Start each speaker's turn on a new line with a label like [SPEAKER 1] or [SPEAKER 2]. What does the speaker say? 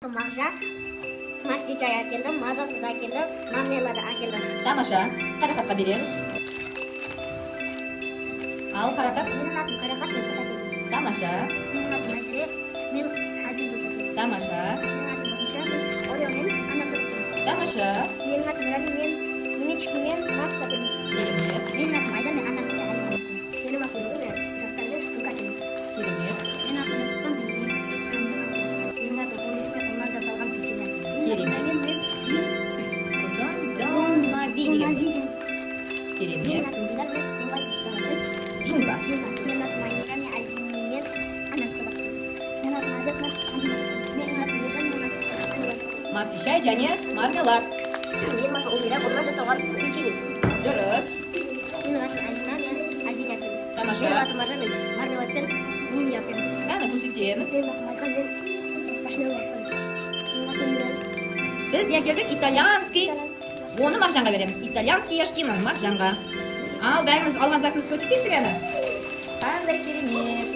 [SPEAKER 1] Мағжан, Макси чай әкелдім, мазасыз әкелдім, мармелад әкелдім.
[SPEAKER 2] Тамаша. Қарақатқа береміз. Ал, Қарақат.
[SPEAKER 1] Менің атым Қарақат, мен қыз әкелдім.
[SPEAKER 2] Тамаша.
[SPEAKER 1] Менің атым Айзере, мен Альпин әкелдім.
[SPEAKER 2] Тамаша.
[SPEAKER 1] Менің атым Бойынша, мен Орео мен анарс әкелдім.
[SPEAKER 2] Тамаша.
[SPEAKER 1] Менің атым Рами, мен Немечки мен Макс әкелдім.
[SPEAKER 2] Керемет.
[SPEAKER 1] Менің атым Айдар, мен анарс әкелдім. Менің атым Үлгі, мен жастармен күнкі әкелдім.
[SPEAKER 2] Керемет.
[SPEAKER 1] Менің атым Нұрсұлтан, мен Менің атым Омис, мен ұннан жасалған печенье әкелдім.
[SPEAKER 2] Керемет.
[SPEAKER 1] Мен джинс,
[SPEAKER 2] Сосын Донави деген. Керемет.
[SPEAKER 1] Менің атым Дидар, мен Мумбай печенье.
[SPEAKER 2] Джунга.
[SPEAKER 1] Менің атым Айнира, мен Альпинмен анарс әкелдім. Менің атым Азат, мен Менің атым Ержан, мен Макс.
[SPEAKER 2] Макси шай және мармелад.
[SPEAKER 1] Менің атым Умира, ұннан жасалған печенье.
[SPEAKER 2] Дұрыс.
[SPEAKER 1] Менің атым Алина, мен Альбина әкелдім.
[SPEAKER 2] Тамаша.
[SPEAKER 1] Менің атым Маржан, мен мармелад пен мими әкелдім.
[SPEAKER 2] Кәні, көрсетеміз.
[SPEAKER 1] Менің атым Айхан, мен машина әкелдім. Менің атым Милан.
[SPEAKER 2] Біз не әкелдік? Итальянский. Оны Мағжанға береміз. Итальянский яшкино Мағжанға. Ал, бәріміз алған затымызды көрсетейікші, кәні. Қандай керемет.